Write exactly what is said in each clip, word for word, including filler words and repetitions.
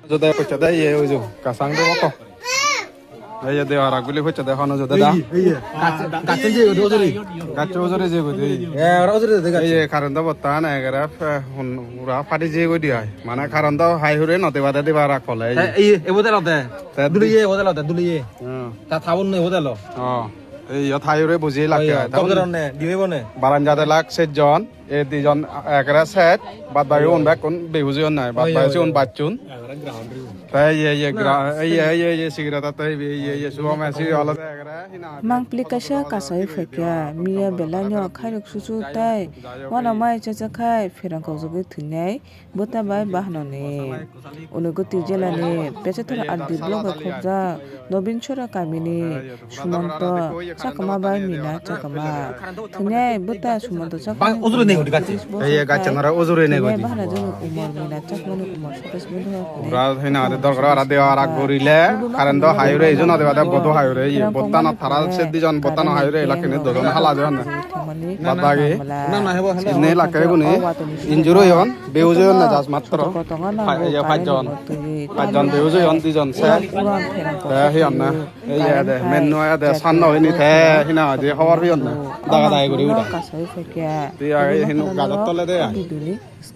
Jode poccha de ye uju kasang de boko. Ye de ara guli poccha de hono jode da. Iye, iye. Gacho, gacho je godi ojori. Gacho ojori je godi. Eh, ora ojori de gacho. Ye current do botta na egere, eh, hun ura padi je godi ai. Mane current do hai hure no deba de deba ra kole. Eh, iye, ebo de lo de. Te Duli di- ye, ebo de lo de, duli ye. Hmm. Ta thabun no ebo de lo. Oh. Ei yo thai hure buji lak. Iye, ai. Tabun gogor ne, dibe bone. Baranja de lak sejjon. E dijon ekre set, bad bai un bekkun behuji on nai, bad bai si un bachun. Tai ye ye gra, ye ye ye sigira ta tai ye ye ye suwa ma si ala ta ekre hina. Mangpli kaisa kasai phaikya, miya belai no khairok susu tai, wana mai chacha khai, pherang kok jagwi thwinai, bwta bai bahanoni. Unakoti jilani Pechetor R D block bai khobjak Nobin Sora kamini Sumonto Chakma bai Mina Chakma. Thwngya bwta Sumonto Chakma. Bang ujurwi nego di gachi. Eye gachi nara ujurwi nego di. Bahana jani umor Mina Chakmani umor satais bodho. Ura hina de dorkar ara de ara gorile. Current do hayure ijo na de bade bodo hayure. Ye botano thara se dijon botano hayure lakini dojon hala de na. Badagi. Ini lakai guni injuro yon. Behuji honna jas matro. Pai-, ya, pajjon. Pajjon behuji hon, dijon se. Eh, hi honna. Eh, ya de, men no ya de, san no ini te, hina de, hawar hi honna. Daga dai guri uda. Ti ya, eh, hinu gajak tole de ya.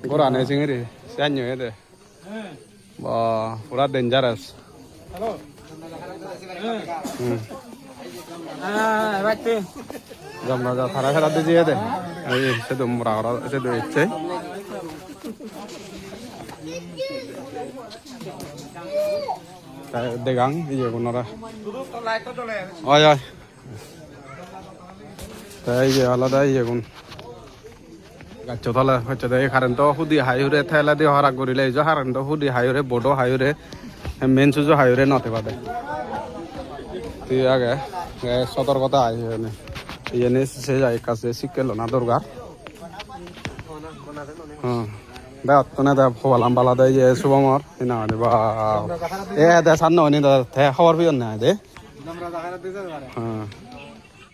Gora ne singiri, se anyo ya de. Ba, pura dangerous. Hmm. Jom raja thara khera de je de. Ai, se dum ra ra, se do iche. Degang, iye gunora. Oi, oi. Te iye alada iye gun. Gacho tole, gacho de current to hudi hai hure thele di hora guri le jo current to hudi hai hure bodo hai hure main sujo hai hure note bade. Ti age, eh, sotor kota ai hure ne. Iye ne se jai kache sikke lona dorkar. Hmm. Da ottone da phobalam bala de ye subamor ina de ba. E de sanno ni da te hobor piyon na de. Hmm.